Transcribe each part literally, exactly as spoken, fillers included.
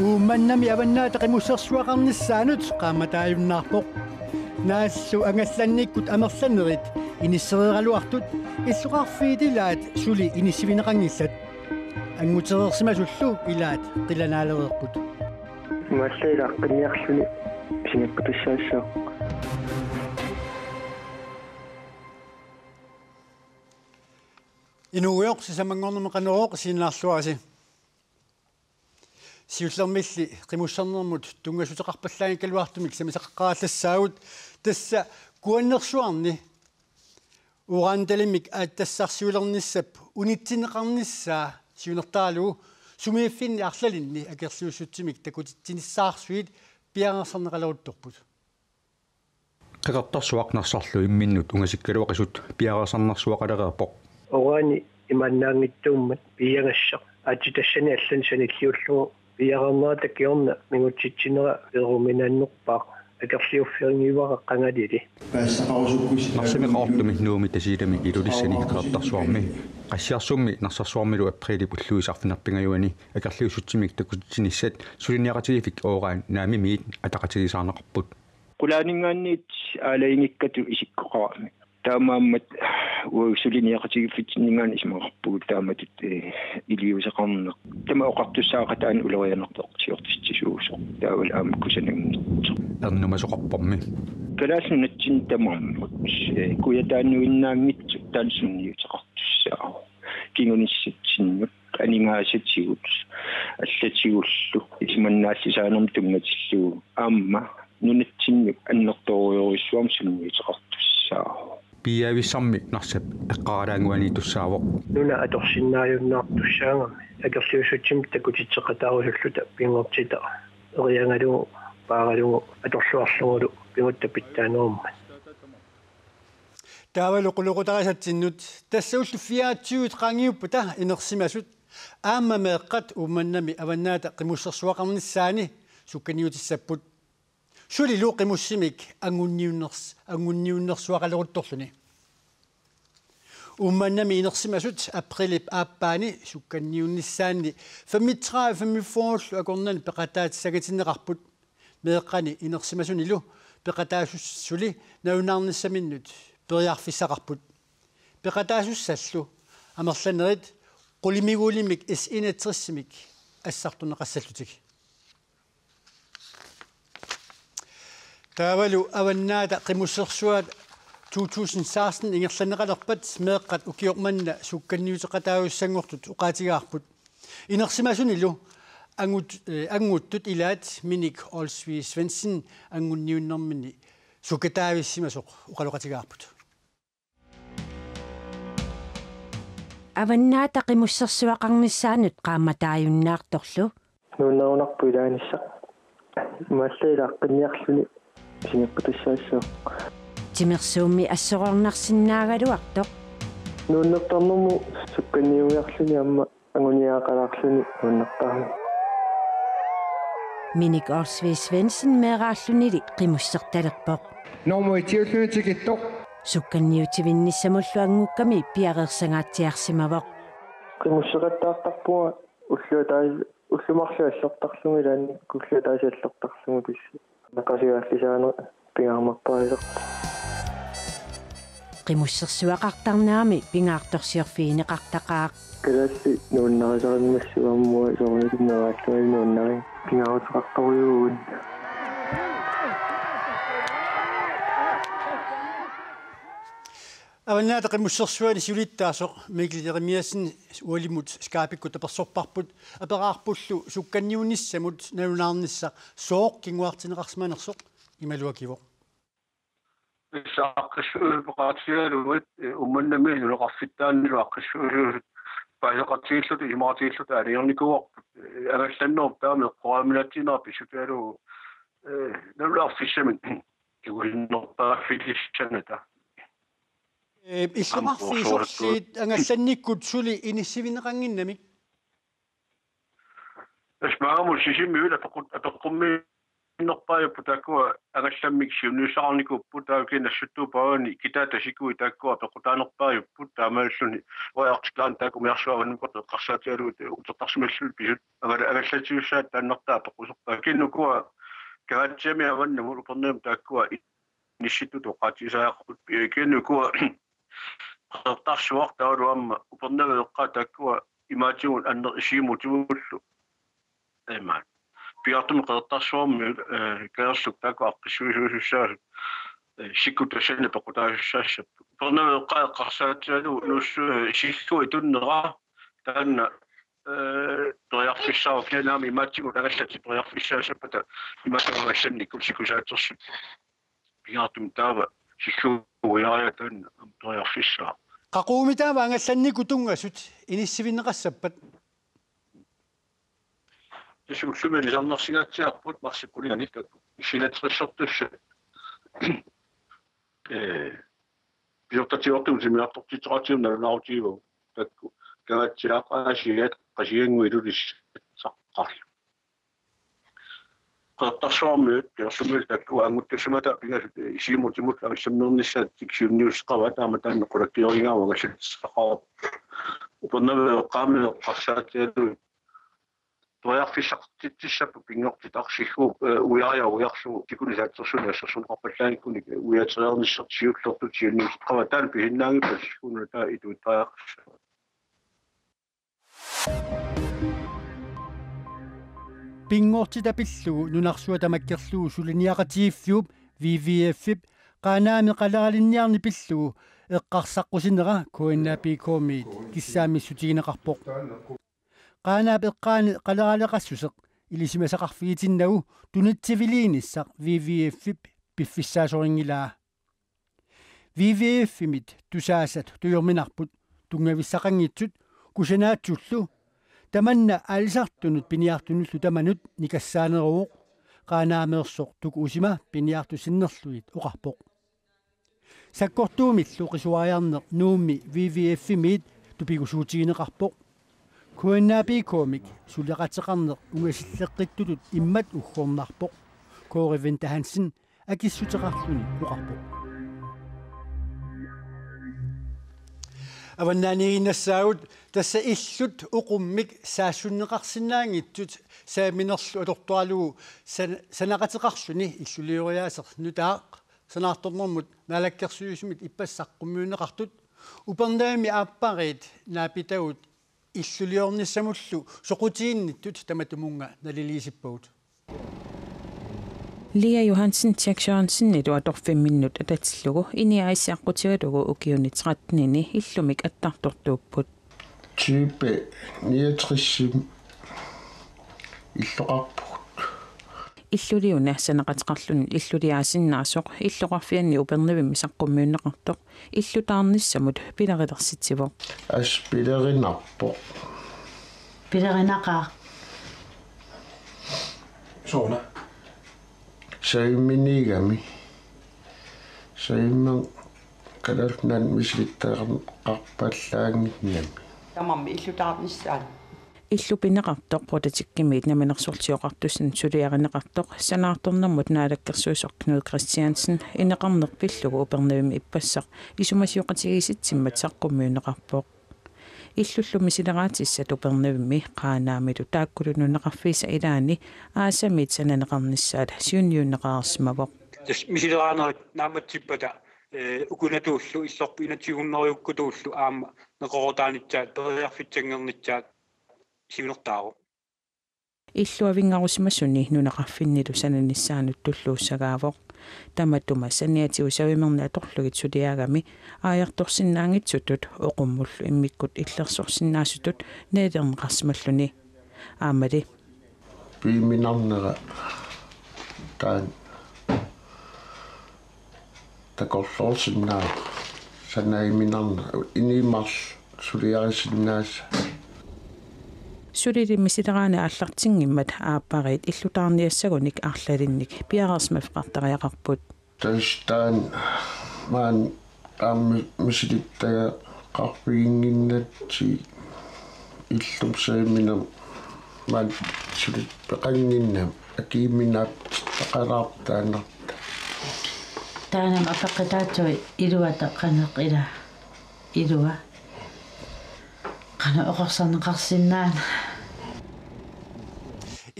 Uummannami Avannaata Qimussersuaqarnissaanut qaammataajunnaarpoq. Naallu angallannikkut amerlanerit inissereeraluartut illoqarfiit ilaat suli inissivineqanngillat. Angutereersimasullu ilaat qilanaalereerput. Imaallaat ilaaqqinniarluni isigiiqqatassaassaaq. Inuugujoq, sisamanngornermi Qanorooq isiginnaarluarisi. Siullermilli qimussernermut tunngassuteqarpallaanngikkaluartumik sammisaqaqqaarallassagut, tassa Kuannersuarni uranitalimik aatsitassarsiulernissap unitsinneqarnissaa siunertaralugu sumiiffinni arlalinni akerliussutsimik takutitsinissaarsuit piareersarneqaleruttorput. Qeqertarsuaq Narsarlu imminnut ungasikkaluaqisut piareersarnersuaqalereerpoq. Urani imaannaanngitsuummat piiagassaq aatsitassani allani sanilliullugu piareernerata kingorna mingutsitsinera peeruminaannerpaaq, akerliuffiginngivara qangalili. Narsami Qaqortumi, Nuummi, Tasiilami Ilulissani Qeqertarsuarmi Qassiarsummi Narsarsuarmilu apriilip ulluisa arfineq-pingajuani akerliussutsimik takutitsinissat suliniaqatigiiffik Uran Naamimiit ataqatigiissaarneqarput. Qulaaninngaanniit aalajangikkatut isikkoqarami. Taamaammat uagut suliniaqatigiiffitsinngaanniit isumaqarpugut taamatut, eh, iliuuseqarneq. Tamanna oqartussaaqaat taanna ulorianartorsiortitsisuusoq. Taavalu aamma kusananngitsoq. Ernumasoqarpormi. Kalaallit Nunatsinni tamarmut, eh, kujataanuinnaanngitsoq taanna sunniuteqartussaavoq. Kingunissatsinnut, aningaasatigut, allatigullu, isumannaallisaanermut tunngatillugu, aamma nunatsinnut annertoorujussuarmik sunniuteqartussaavoq. Piiaavissarmi Narsap eqqaalaannguaniittussaavoq. Nuna atorsinnaajunnaartussaagami, akerliussutsimik takutitseqataarusulluta pinngortitaq, eriagalugu, paaralugu, atorluarlugulu pigutta pitsaanerummat. Taavalu qulequtarisatsinnut, tassa ullut fireogtyve qaangiuppata inersimasut, aamma meeqqat Uummannami Avannaata Qimussersuaqarnissaani sukkaniutissapput. Sulilu qimussimik angunniunners-, angunniunnersuaqaleruttorluni. Uummannami inersimasut apriilip aappaani sukkanniunnissaanni femogtredive femogfyrrellu akornanni peqataatissagitinneqarput. Meeqqani inersimasunilu peqataasussat suli nalunaarnissaminnut periarfissaqarput. Peqataasussallu amerlanerit qulimiguulimik S enogtresimik assartorneqassallutik. Taavalu Avannaata Qimussersuaq to tusind seksten ingerlanneqalerpat meeqqat ukioq manna sukkanniuteqataajussanngortut oqaatigaarput. Inersimasunilu angut-, eh, anguttut ilaat Minik Olsvig Svendsen angunniunnermini sukkataavissimasoq oqaloqatigaarput. Avannaata Qimussersuaqarnissaanut qaammataajunnaartorlu. Nuannerunarpoq ilaanissaq. Imaallaat ilaaqqinniarluni isigeqqatassaassaaq. Timersuummi assorornarsinnaagaluartoq. Nuannertarnermut sukkanniuiarluni aamma anguniagaqalaarluni nuannertarami. Minik Olsvig Svendsen meeraallunili qimussertalerpoq. Nummer et-iulluni tikittoq. Sukkanniutivinnissamullu angukkami piareersaangaatsiarsimavoq. Qimusseqattaartarpunga ullut ataa-, ullut marluk allortarlugu ilaanni ullut ataaseq allortarlugu tassa. Neqasigallisaaneq pingaarnerpaasarpoq. Qimussersuaqartarnermi pingaartorsiorfigineqartaqaaq. Kalaallit nuannarisarimassavat aamma soorunami meeraallunga nuannari pingaaruteqartorujuuvugut. Avannaata Qimussersuani siulittaasoq Mikkel Jeremiassen ualimut Skype-ikkut tapersersorparput, aperaarpullu sukkanniunnissamut nalunaarnissaq sooq kinguartinneqarsimanersoq, imaluakivoq. Aaqqissuussut peqatigalugu, eh, Uummannami nunaqarfittaanilu aaqqissuussut paasisaqartigilluta, isumaqartigilluta aalajangernikuuarput, eh, angallannerup taama eqqoriarminaatsinera pissutigalugu, eh, nalunaarfissamik kingullerpaaffigissanngata. Eh, illoqarfiit sorliit angallannikkut suli inissivigineqannginnamik? Tassa maannamut Sisimiut apeqqut-, apeqqummi Annerpaajupput taakkua angallammik siunniussaqarnikuupput, taava kisianni Nassuttuup paavani kitaata sikui taakkua peqqutaanerpaajupput, taamaalilluni uajartiklaarni taakku umiarsuarnut eqqarsaatigalugit utertarsimallugit pisut angal-, angallatsiussaat taannartaa peqquserpaat. Kisianni ukua Kangaatsiami avannamut Upernavimmi taakkua inissittutut oqaatigisariaqarput, kisianni ukua Qeqertarsuaq taavalu aamma Upernavimmi eqqaat taakkua imaatigut anner-, Siumutimullu. Imaat. Pingaartumik Qeqertarsuarmiut, eh, kangerluk taakku aaqqissuisuusussaasut, eh, sikkut tassani peqqutaasussaassapput. Upernavimmi eqqaat eqqarsaatigalugu Nuussuit, eh, sillui tunnera taanna, eh, periarfissaavoq, kisianni aamma imaatigut angallatit periarfissaassappata imaattoq angallannikkut sikkusaatsersupput. Pingaartumik taava sillui uiariaat taanna aamma periarfissaaq. Qaqugumiut taava angallannikkut tunngasut inissiivinneqassappat? Tassa ullumi ilisarnarsigaatsiarput marsip qulinganni taakku. Issianerussortussat. Ee, pisortatigoortugut simiartortitseqatigut nalunaarutigaavut taakku. Kangaatsiaq, Aasiaat, Qasigiannguit, Ilulissat, Saqqarlu. Qeqertarsuarmiut, Kangerlumiut taakku anguttassamattaaq pingasut, eh, Siumutimut angallammeernissaat siunniussaqarput, taama taanna qulakkeerigaavoq angallatsissaqarput. Upernavimmi eqqaamini eqqarsaatigalugit periarfissaqartitsissapput pinngortitaq sillui, eh, uiariaq uiarlugu tikuneq saatsersuineq assersorneqarpallaanngikkunik uiateriarnissartik siullertut siunniussaqarput, taanna pisinnaanngippat sillui taava ituittariaqassaaq. Pinngortitaq pillugu nunarsuaq tamakkerlugu suliniaqatigiiffiup W W F-ip Qaanaami qaleralinniarneq pillugu eqqarsaqqusinera K N A P K-miit kissaamissutigineqarpoq. Qaanaap eqqaani qaleraleqassuseq ilisimasaqarfigitinnagu tunitsiviliinissaq W W F-ip piffissaasorinngilaa. W W F-imit tusaasat tujorminarput tunngavissaqanngitsut kusanaatsullu tamanna aalisartunut piniartunullu tamanut nikassaaneruvoq, Qaanaameersoq Tuku Usima piniartut sinnerlugit oqarpoq. Sakkortuumillu qisuariarneq Nuummi W W F-imiit tupigusuutigineqarpoq. K N A P K-mik suleqateqarneq ungasilleqqittutut immat uggornarpoq, Kåre Winther Hansen akissuteqarluni oqarpoq. Avannaaniiginnassaagut, tassa illut oqummik saassunneqarsinnaanngitsut saviminerlu atortoralugu san-, sanaqateqarluni illulioriaaseq nutaaq sanaartornermut naalakkersuisumit ippassaq saqqummiunneqartut Upernavimmi aappariit naapitagut illuliornissamullu soqutiginnittut tamatumunnga naliliisippagut. Lea Johansen Jack Jørgensen iluatorfimminnut atatillugu INI A/S-i aqqutigalugu ukiuni tretten-ini illumik attartortuupput. Type niogtres illoqarpugut. Illuliuna sanaqateqarluni illuliaasinnaasoq illoqarfianni Upernavimmi saqqummiunneqartoq illutaarnissamut pilerilersitsivoq. As pilerinarpoq. Pilerinaqaaq. Sooruna? Saviminiigami. Savimmi Kalaallit Nunaanni misilittagaqarpallaannginnami. Tamarmik illutaarnissaat. Illup pineqartoq Rototikkimiit Namminersorlutik Oqartussanit suliarineqartoq sanaartornermut naalakkersuisoq Knud Kristiansen ineqarneq pillugu Upernavimmi ippassaq isumasioqatigiissitsimmat saqqummiunneqarpoq. Illullu misileraatissat Upernavimmi Qaanaamilu taakkulu nunaqarfiisa ilaanni aasamiit sananeqarnissaat siunniunneqareersimavoq. Tassa misileraaneri naammatsippata, eh, ukunatuullu illorput inatsisigunneriukkutuullu aamma neqeroorutaanissaat periarfissanngornissaat siunertaavoq. Illuavinngarusimasuni nunaqarfinnilu sananissaanut tulluussagaavoq. Tamatuma saniatigut savimerneq atorlugit suliaagami aajartorsinnaanngitsutut oqummullu immikkut illersorsinnaasutut nalilerneqarsimalluni. Aammali piiminarnera taanna takorloorsinnaavoq, sanaiminarnera inuit marluk suliarisinnaasut. Sulili misileraaneq aallartinngimmat aappariit illutaarniassagunik arlalinnik piareersimaffeqartariaqarput. Tassa taanna maani aamma misilittagaqarfiginnginnatsigit illumut saviminermut maani suli peqannginnami akiiminaappoq. Qalaartaannarta. Taanna apeqqutaatsuit iluata qanoq ila. Ilua. Qanoq oqorsarneqarsinnaanera.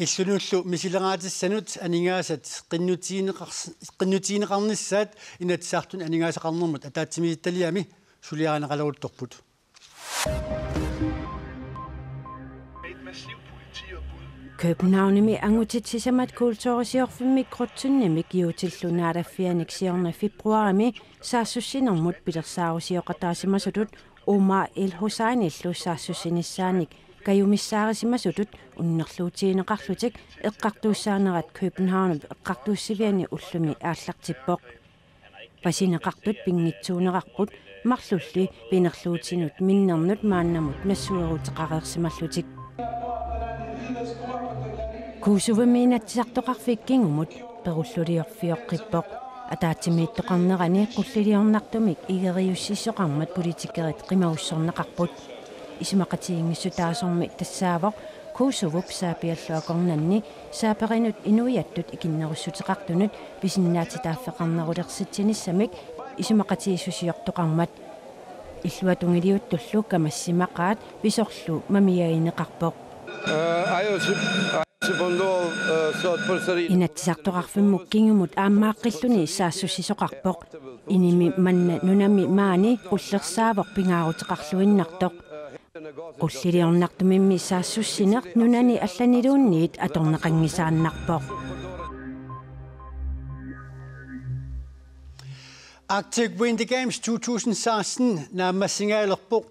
Illunullu misileraatissanut aningaasat qinnutigineqars-, qinnutigineqarnissaat Inatsisartuni aningaasaqarnermut ataatsimiititaliami suliarineqaleruttorput. Københavnimi angutit sisamat kulturisiorfimmik Krudttøndimik juutillu naalaffianik siorna februarimi saassussinermut pilersaarusioqataasimasutut Omar El Husseinillu saassussinissaanik kajumissaarisimasutut unnerluutigineqarlutik eqqartuussaanerat Københavnip eqqartuussiviani ullumi aallartippoq. Pasineqartut pinngitsuunerarput marlulli pinerluutinut minnernut maannamut nassueruteqareersimallutik. Kosovimi Inatsisartoqarfik kingumut perulluliorfioqqippoq. Ataatsimiittoqarnerani qulliliornartumik igeriussisoqarmat politikerit qimagussorneqarput. Isumaqatigiinngissutaasormi tassaavoq Kosovop Serbiallu akornanni serberinut inuiattut ikinnerussuteqartunut pisinnaatitaaffeqarnerulersitsinissamik isumaqatigiissusiortoqarmat. Illuatungiliuttullu kamassimaqaat pisorlu mamiagineqarpoq. Eh, ajo si-, ajo si bondol, eh, sot pulsari. Inatsisartoqarfimmut kingumut aammaaqqilluni saassussisoqarpoq. Inimi manna nunami maani qullersaavoq pingaaruteqarluinnartoq. Qulliliornartumimmi saassussineq nunani allaniluunniit atorneqanngisaannarpoq. Arctic Winter Games to tusind seksten naammassingaalerpoq.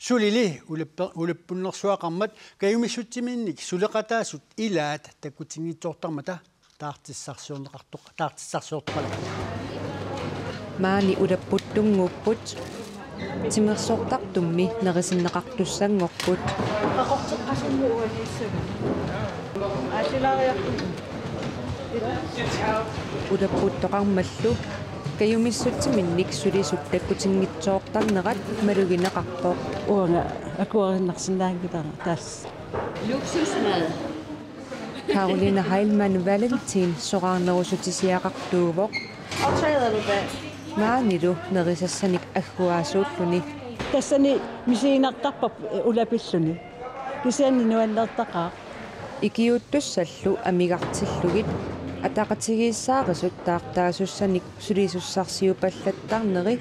Sulili ulippe-, ulippunnersuaqarmat kajumissutsiminnik suleqataasut ilaat takkutinngitsoortarmata taartissarsiorneqartoq-, taartissarsiortoqalerpoq. Maani ulapputtunnguupput, timersortartummi nerisinneqartussanngorput. Ulapputtoqarmallu kajumissutsiminnik sulisut takkutinngitsoortarnerat malugineqarpoq. Uanga akuerinnarsinnaanngilara taas. Luksusmad. Karoline Heilmann Valentin soraarnerussutisiaqartuuvoq. I'll try a little bit. Maanilu nerisassanik agguaasuulluni. Tassani misiginartarpara ulapilluni. Kisianni nuannertaqaaq. Ikiuuttussallu amigartillugit ataqatigiissaarisut taartaasussanik sulisussarsiupallattarneri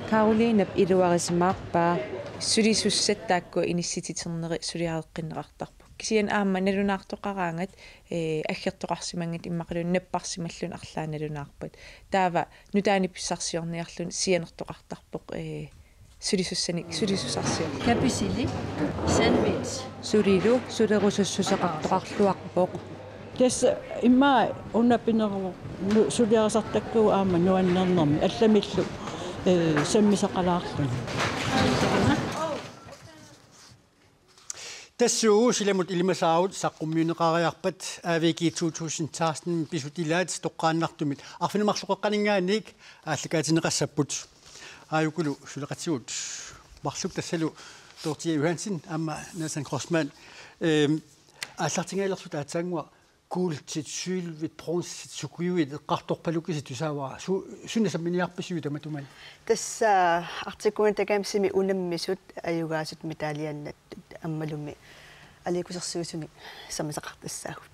Karolinap iluarisimaarpaa. Sulisussat taakkua inissititernerit suliareqqinneqartarput. Kisianni aamma nalunaartoqaraangat, ee, aggertoqarsimanngitsoq immaqaluunniit napparsimalluni arlaat nalunaarpat. Taava nutaanik pissarsiorniarluni sianertoqartarpoq, ee, sulisussanik, sulisussarsiorluni. Kapisili, sandwich. Sulilu sulerusussuseqartoqarluarpoq. Tassa immaqa una pineruvoq nu-, suliarisartakkagut aamma nuannernermi allamillu, ee, sammisaqalaarluni. Tassuugu silamut ilimasaarut saqqummiunneqariarpat A V G to tusind seksten pisut ilaat toqqaannartumik arfineq-marloqeqqaninngaanniit aallakaatinneqassapput. Aajukulu suleqatigut marluk tassalu Dorthea Johansen aamma Nathan Grossmann, ehm, aallartingaalerluta aatsaannguaq kuultit, sølvit, bronzit, sukujuit eqqartorpalukkisit tusaavara. Su-, suna samminiarpisiuk tamatuma? Tassa Arctic Winter Gamesimi unammisut ajugaasut medaljannattut aammalumi aliikkusersuisunik sammisaqartassaagut.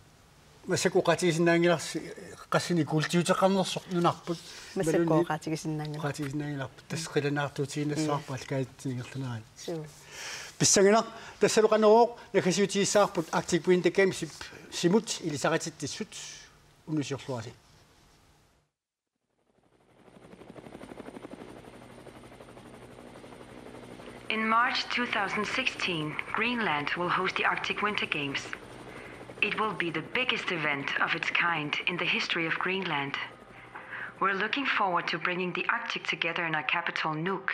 Massakkut oqaatigisinnaanngilarsi qassinik kuultiuteqarnersoq nunarput. Massakkut imaluunniit oqaatigisinnaanngilarput. Oqaatigisinnaanngilarput. Tassa qilanaartuutigiinnassavarput aallakaatitsineq ingerlanerani. Suu. Pissanganaq, tassalu Qanorooq naggasiutigissavarput Arctic Winter Games-ip simut ilisarititsissut, unnussiorluarisi. In March two thousand sixteen, Greenland will host the Arctic Winter Games. It will be the biggest event of its kind in the history of Greenland. We're looking forward to bringing the Arctic together in our capital, Nuuk.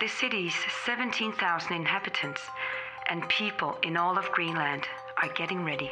The city's seventeen thousand inhabitants and people in all of Greenland are getting ready.